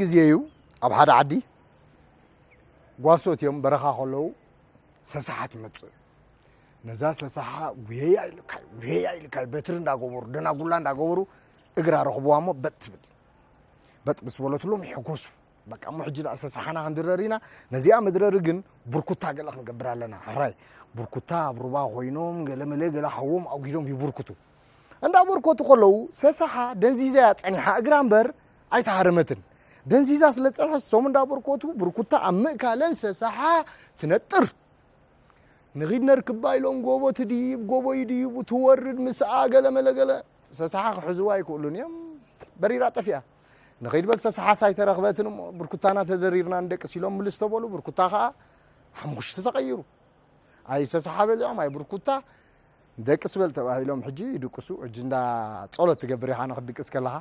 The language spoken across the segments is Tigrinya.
ግዜ እዩ ኣብ ሓደ ዓዲ ጓሶት እዮም በረኻ ከለዉ ሰሳሓ ትመጽእ። ነዛ ሰሳሓ ጉየያ ኢልካይ ጉየያ ኢልካይ በትሪ እንዳገበሩ ደናጉላ እንዳገበሩ እግራ ረኽብዋ እሞ በጥ ትብል። በጥ ምስ በለትሎም ይሕጎሱ። በቃ እሞ ሕጂ ደኣ ሰሳሓና ክንድረር ኢና። ነዚኣ መድረሪ ግን ብርኩታ ገለ ክንገብር ኣለና። ሕራይ ብርኩታ ኣብ ሩባ ኮይኖም ገለ መለ ገለ ሓዎም ኣጉሂዶም ይብርኩቱ። እንዳበርከቱ ከለዉ ሰሳሓ ደንዚዘያ ጸኒሓ እግራ እምበር ኣይተሃረመትን። ደንዚዛ ስለ ጸንሐት እሶም እንዳበርከቱ ብርኩታ ኣብ ምእካለን ሰሳሓ ትነጥር። ንኺድ ነርክባ ኢሎም ጎቦ ትድይብ፣ ጎቦ ይድይቡ፣ ትወርድ ምስኣ ገለ መለ ገለ ሰሳሓ ክሕዝዋ ኣይክእሉን እዮም። በሪራ ጠፊኣ። ንኺድ በል ሰሳሓስ ኣይተረኽበትን እሞ ብርኩታና ተደሪርና ንደቅስ ኢሎም ምልስ ተበሉ። ብርኩታ ኸኣ ሓሙኽሽቲ ተቐይሩ። ኣይ ሰሳሓ በሊዖም ኣይ ብርኩታ ንደቅስ በል ተባሂሎም ሕጂ ይድቅሱ። ሕጂ እንዳ ጸሎት ትገብር ኢኻ ንኽትድቅስ ከለኻ።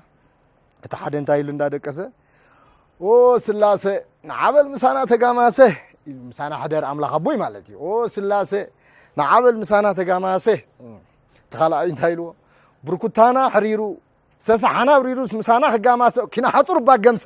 እቲ ሓደ እንታይ ኢሉ እንዳደቀሰ፣ "ኦ ስላሴ ንዓበል ምሳና ተጋማሰ" ኢሉ፣ ምሳና ሕደር ኣምላኽ ኣቦይ ማለት እዩ። "ኦ ስላሴ ንዓበል ምሳና ተጋማሰ" እቲ ካልኣይ እንታይ ኢልዎ፣ "ብርኩታና ሕሪሩ ሰሳሓና ብሪሩስ ምሳና ክጋማሰ ኪና ሓጹር እባ ገምሰ"